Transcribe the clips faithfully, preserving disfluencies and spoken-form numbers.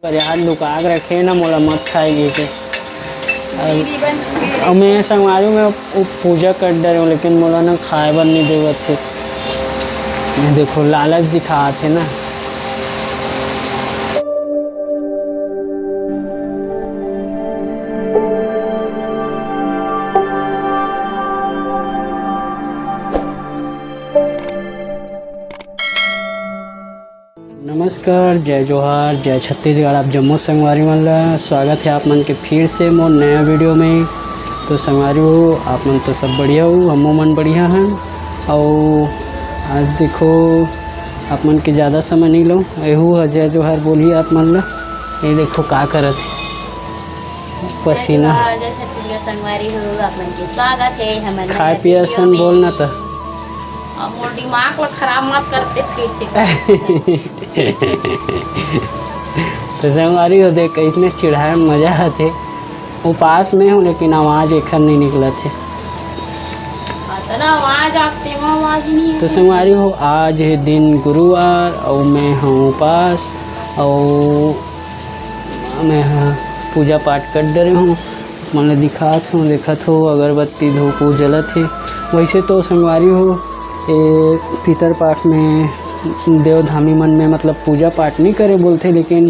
पर यार लुका के रखे ना, मोला मत खाए गे के। अउ मैं संगवारी में वो पूजा कर डरे हूँ, लेकिन मोला ना खाए बर नहीं देवत हे। ये देखो, लालच दिखात हे ना। नमस्कार, जय जोहार, जय छत्तीसगढ़। आप जम्मो संगवारी मन ला स्वागत है आप मन के फिर से मोर नया वीडियो में। तो संगवारी हो, आप मन तो सब बढ़िया हो, हमो मन बढ़िया हैं। अउ आज देखो, आप मन के ज़्यादा समय नहीं लो, एहू ह जय जोहार बोली आप मन ला। ये देखो का करत हे। पसीना। जय जोहार, जय छत्तीसगढ़ संगवारी हो, आप मन के स्वागत है हमर खाए नया पिए वीडियो सन में। बोलना त। अब मोर दिमाग ला खराब मत करते फिर से। तो संगवारी हो, देख, इतने चिढ़ाए में मजा आथे। उपास में हूँ, लेकिन आवाज एखर नहीं निकलत हे। अतना आवाज आप तेमा आवाज नहीं तो है। संगवारी हो, आज है दिन गुरुवार, अउ मैं हूँ उपास, अउ मैं ह पूजा पाठ कर डरे हूँ। मन ल दिखात हूँ, देखत हो, अगरबत्ती धूप वो जलत हे। वैसे तो संगवारी हो, ए पितर पाठ में, देवधामी मन में, मतलब, पूजा पाठ नहीं करे बोलथे, लेकिन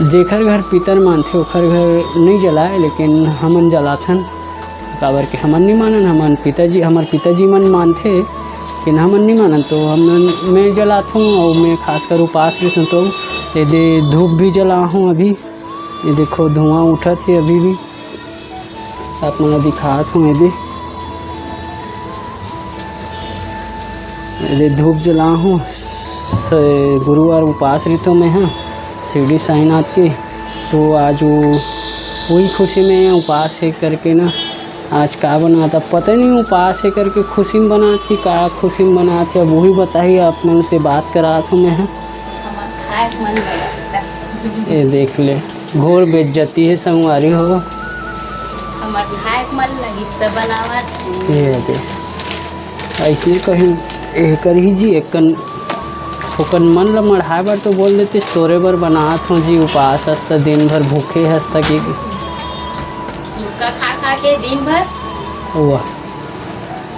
जेखर घर पितर मानथे, ओखर घर नहीं जलाए, लेकिन हमन जलाथन। काबर के हमन नहीं मानन, हमन पिताजी, हमर पिताजी मन मानथे, लेकिन हमन नहीं मानन, तो हमन, मैं जलाथूँ अउ मैं खासकर उपास रहिथूँ, तो ये दे धूप भी जलाहूँ अभी। ये देखो, धुआं उठत हे अभी भी, आप मन ला दिखात हूँ। ये दे, ये दे धूप जलाहूँ, स-, गुरुवार उपास रहिथों मैं ह, शिरडी साईनाथ के। तो आज वो, वही खुशी में उपास है करके ना, आज का बनात, अब पता नहीं उपास है करके खुशी में बनात कि का खुशी में बनात है, अब वही बताही, आप मन से बात करात हूँ मैं ह। हमर खाए के मन लगत हे। ये देख ले, घोर बेइज्जती है संगवारी हो। हमर खाए के मन लगिस त बनावत हूँ। ये दे, ऐसने कहीं ए करही जी, एकन ओकन मन ल मढ़ाए बर तो बोल देते, तोरे बर बनात हूँ जी, उपास हस त, दिन भर भूखे हस त कि गुटखा खा खा के दिन भर। वाह,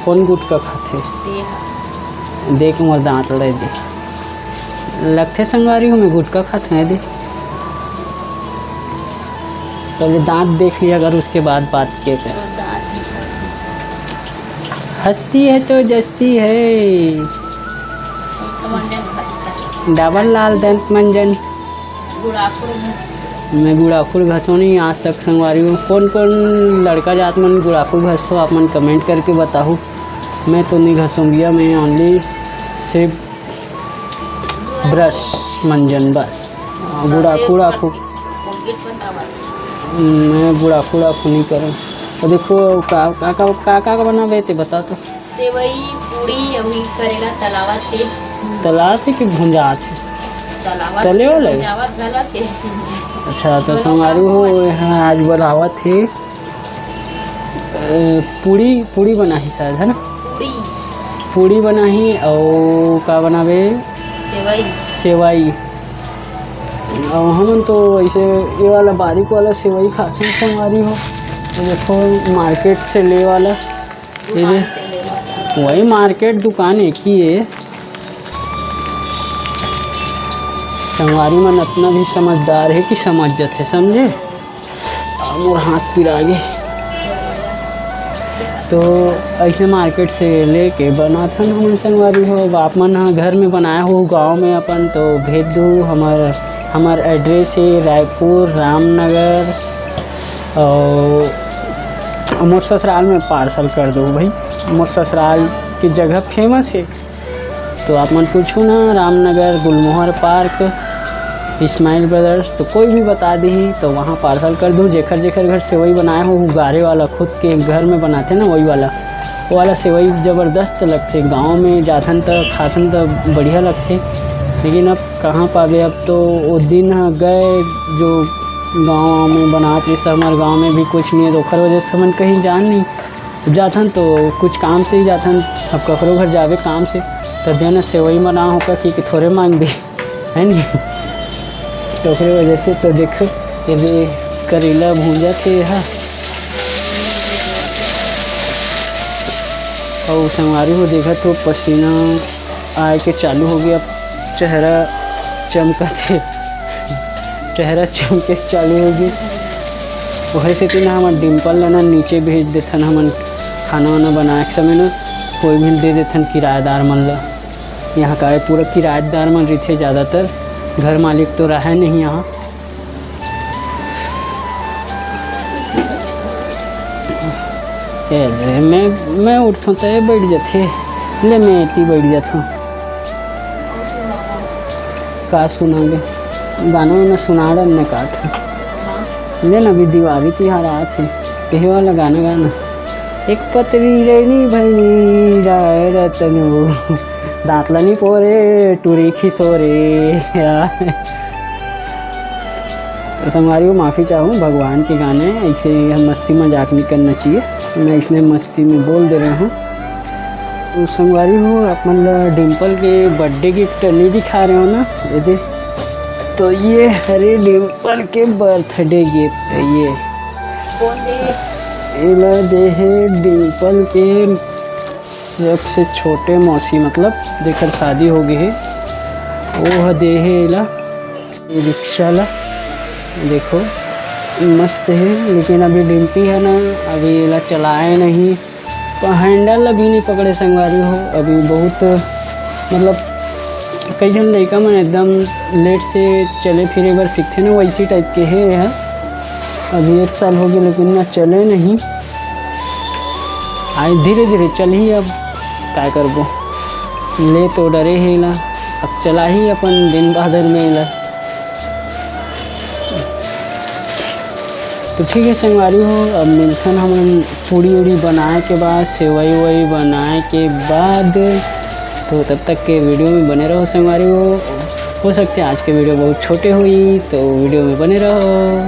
कौन गुटखा खाथे? ये ह। देख मोर दांत ले दे। लगथे संगवारी हो, मैं गुटखा खात हूँ, दे। पहले दांत देख लिया कर, उसके बाद बात किया कर। दांत दिखा। हंसती है तो जस्ती है। मंजन हंसता है। डबल लाल दंत मंजन। गुड़ाखुर घस। मैं गुड़ाखुर घसों नहीं आज तक संगवारी हूँ। कौन कौन लड़का जात मन गुड़ाखुर घसो, आप मन कमेंट करके बताओ। मैं तो नहीं घसूंगी, मैं ओनली सिर्फ ब्रश मंजन बस। हाँ, गुड़ाखुर आखू। मैं गुड़ाखुर आखू नहीं करूँ। तो देखो का का का का, का, का बनाबे ते बता तो। सेवई, पूड़ी, अभी करेला तलावत हे। तलावत हे कि भुंजात हे? तलावत तले हे, वाला हे? भुंजावत गलत हे। अच्छा, तो दोनों संगवारी काम हो, होवत हे। हाँ, आज बनावत हे, अ, पूड़ी, पूड़ी बनाही शायद, है ना? पूड़ी। पूड़ी बनाही, अउ का बनाबे? सेवई। सेवई। अउ हमन तो ऐसे ये वाला बारीक वाला सेवई खाते हैं, संगवारी हो। तो देखो, मार्केट से ले वाला। ये दे, वही मार्केट दुकान एक ही है। संगवारी मन अतना भी समझदार है कि समझ जाथे, समझे? आ, मोर हाथ पिरा गे। तो ऐसे मार्केट से लेके बनाथन हमन संगवारी हो। अब आप मन ह घर में बनाए हो गाँव में अपन, तो भेज दू। हमर, हमर एड्रेस है रायपुर, रामनगर, और मोर ससुराल में पार्सल कर दो भाई। मोर ससुराल की जगह फेमस है, तो आप मन पूछो ना, रामनगर, गुलमोहर पार्क, स्माइल ब्रदर्स, तो कोई भी बता देही, तो वहाँ पार्सल कर दो। जेखर जेखर घर सेवई बनाए हो, उगारे वाला, खुद के घर में बनाते ना, वही वाला, वो वाला सेवई जबरदस्त लगते। गाँव में जाथन त खाथन त बढ़िया लगते, लेकिन अब कहाँ पाबे? अब तो वो दिन ह गए, जो गाँव में बनात रहिस, हमारे गाँव में भी कुछ नहीं है, तो ओखर वजह से हमन कहीं जान नहीं। अब जाथन तो कुछ काम से ही जाथन, अब ककरो घर जाबे काम से, तो देना सेवई बना हो का कि, कि थोड़े मांग दे, है नी? तो ओकरे वजह से तो देखो, ये भी करेला भूंजा थे यहाँ। और संगवारी हो, देखा तो पसीना आए के चालू हो गया, चेहरा चमका थे, चेहरा चमके चालू हो गई। वही से ना, हम डिम्पल ला ना नीचे भेज देथन, हमन खाना वाना बनाए के समय ना कोई भी दे देथन किराएदार मन ला। यहाँ का है, पूरा किराएदार मन रहिथे ज़्यादातर, घर मालिक तो रहे नहीं यहाँ। ए, मैं, मैं उठथों तो ये बैठ जाथे, ले मैं एती बैठ जाथों। का सुनागे? गाना वाना सुना डर ने काट। ले ना, अभी दिवाली तिहार आत हे, यही वाला गाना गाना। एक पतरी रैनी भैनी राय रतनो, दांत ला नी पोरे टूरी खिसोरे। तो संगवारी हो, माफ़ी चाहूँ, भगवान के गाने ऐसे हम मस्ती मजाक नहीं करना चाहिए। मैं इसने मस्ती में बोल दे रहे हूँ। तो संगवारी हो, आप मन ला डिम्पल के बर्थडे गिफ्ट नहीं दिखा रहे हो ना, ये दे। तो ये हरे डिम्पल के बर्थडे गिफ्ट, ये कौन दे हे? एला दे हे डिम्पल के सबसे छोटे मौसी, मतलब जेकर शादी हो गई है, वो ह दे हे एला। ये रिक्शा ला देखो, मस्त है, लेकिन अभी डिम्पी है ना, अभी एला चलाए नहीं, तो हैंडल अभी नहीं पकड़े संगवारी हो। अभी बहुत, मतलब, कई झन लइका मन एकदम लेट से चले फिरे बर सीखथे ना, वैसी टाइप के है यह। अभी एक साल हो गए, लेकिन ना चले नहीं। आए धीरे धीरे चलही, अब काय करबो, ले तो डरे हे ला, अब चलाही अपन दिन बादर में ला। तो ठीक है संगवारी हो, अब मिलथन हमन पूड़ी उड़ी बनाए के बाद, सेवई उवई बनाए के बाद। तो तब तक के वीडियो में बने रहो संगवारी हो। हो सकते आज के वीडियो बहुत छोटे हुई, तो वीडियो में बने रहो।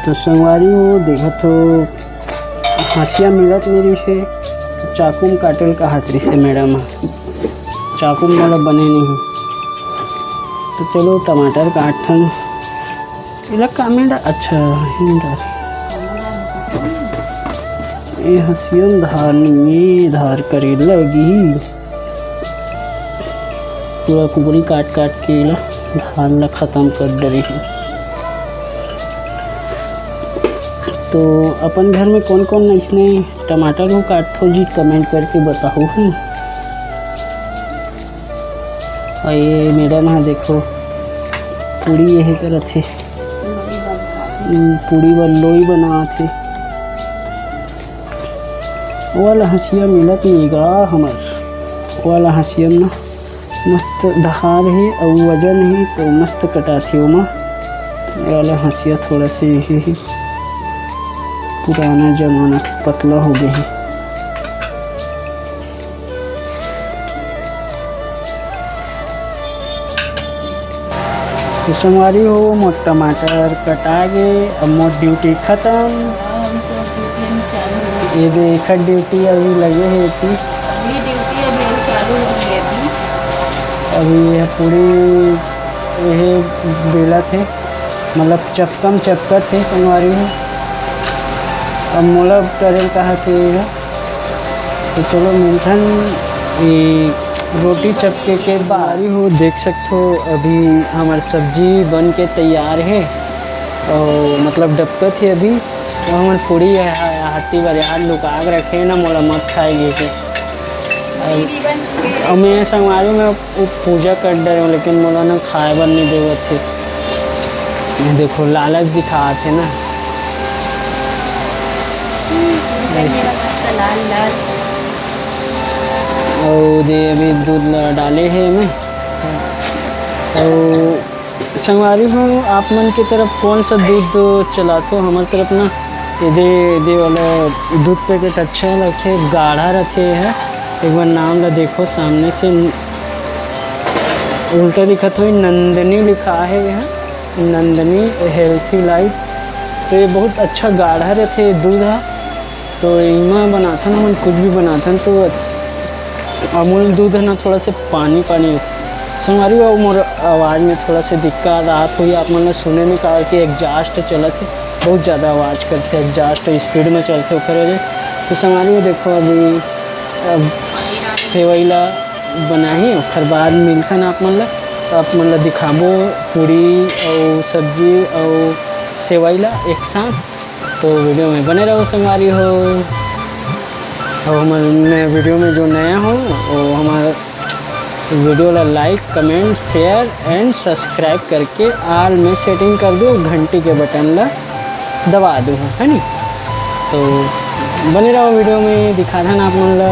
तो संगवारी हो, देखत हो हंसिया मिलत नहीं रहिसे, चाकू में काटे ल कहत रहिसे मैडम ह, चाकू में मोला बने नहीं। तो चलो टमाटर काटथन। एला का में डा-, अच्छा, ये डा-, ये हंसिया में धार नहीं, ये धार करे लगी। पूरा कुकरी काट काट के एला धान ला खत्म कर डरे हे। तो अपन घर में कौन कौन इसने टमाटर को काटथो जी, कमेंट करके बताओ। हम्म। और ये मैडम है, देखो, पूड़ी यही करत हे। हम्म, पूड़ी बर लोई बनात हे। वो वाला हंसिया मिलत नहीं गा हमर, वो वाला हंसिया में ना मस्त धार हे अउ वजन हे, तो मस्त कटाथे ओमा। ये वाला हंसिया थोड़ा से यही हे, पुराना जमाना के, पतला हो गए हे। तो संगवारी हो, मोर टमाटर कटा गे, अब मोर ड्यूटी खत्म। हाँ, हम तो ड्यूटी में चालू हो। ये दे एकर ड्यूटी अभी लगे हे एती। अभी ड्यूटी अभी, अभी चालू हो गई अभी। अभी ये पूड़ी ये बेलत हे, मतलब चक्कम चक्कत हे संगवारी हो। अब मोला करे ल कहा थे ये। तो चलो मिलथन ये रोटी चपके के बाद। अरे हो, देख सकथो अभी हमर सब्जी बन के तैयार हे, और मतलब डबकत हे अभी। तो हमर पूड़ी हे, हा-, हाथी बर यार लुका के रखे ना, मोला मत खाए गे के। और, और मैं संगवारी में वो पूजा कर डरे हूँ, लेकिन मोला ना खाए बर नहीं देवत हे। ये देखो, लालच दिखात हे ना। हम्म, ऐसे। मेरा मस्त लाल लाल। और दे अभी दूध ला डाले हे मैं। और संगवारी हो, आप मन के तरफ कौन सा दूध चलाथो? हमर तरफ ना ये दे, दे वाला दूध पैकेट अच्छा लगथे, गाढ़ा रथे है। एक बार नाम ला देखो, सामने से उल्टा दिखत होही, नंदिनी लिखा है यहाँ, नंदिनी हेल्थी लाइट। तो ये बहुत अच्छा गाढ़ा रथे दूध हा। तो इमा बनाथन, हमन कुछ भी बनाथन तो अमूल दूध है ना, थोड़ा से पानी पानी होता। संगवारी हो, मोर आवाज़ में थोड़ा सा दिक्कत आत होही आप मन ल सुने में, काबर कि एग्जॉस्ट चलत हे, बहुत ज़्यादा आवाज़ करथे, एग्जॉस्ट स्पीड में चलथे, ओकर वजह। तो संगवारी हो, देखो, अभी अब सेवई ला बनाही, ओकर बाद मिलथन आप मन ला, तो आप मन ला दिखाबो पूरी अउ सब्जी अउ सेवई ला एक साथ। तो वीडियो में बने रहो संगवारी हो। और हमारे नए वीडियो में जो नया हो, वो हमारे वीडियो ला लाइक, कमेंट, शेयर एंड सब्सक्राइब करके ऑल में सेटिंग कर दो, घंटी के बटन ला दबा दो, है नी? तो बने रहो वीडियो में, दिखाथन आप मन ला।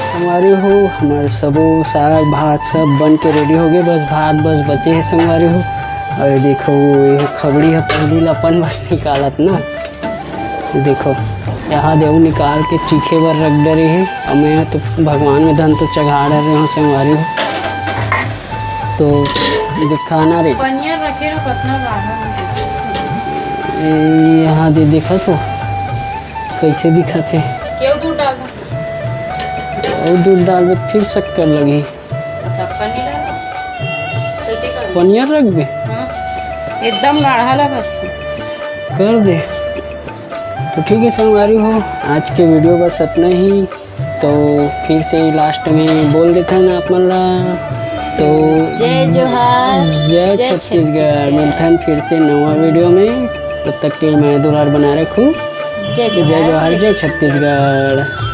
संगवारी हो, हमारे सबो साग भात सब बन के रेडी हो गए, बस भात बस बचे है संगवारी हो। और देखो, ये खबड़ी है, पहली ला अपन बर निकालत ना। देखो, यहाँ देव निकाल के चीखे बर रख डरे है। अब मैं तो भगवान में धन तो चढ़ा डरे हूँ संगवारी हो। तो दिखाना रे। पनिया रखे रहो, कतना गाढ़ा हो गया। ए, यहाँ दे देखा तो कैसे दिखत हे। केव दूध डाल दो। और दूध डालबे फिर शक्कर लगही। तो शक्कर नहीं डालो। कैसे कर? पनिया रख दे। हाँ। एकदम गाढ़ा लगत हे। कर दे। तो ठीक है संगवारी हो, आज के वीडियो बस इतना ही। तो फिर से लास्ट में बोल देथन आप मन ला, तो जय जोहार, जय जय छत्तीसगढ़। छत्तीसगढ़। मिलथन फिर से नवा वीडियो में, तब तक के लिए मैं दुलार बना रखूँ। जय जय जोहार, जोहार, जय जय छत्तीसगढ़।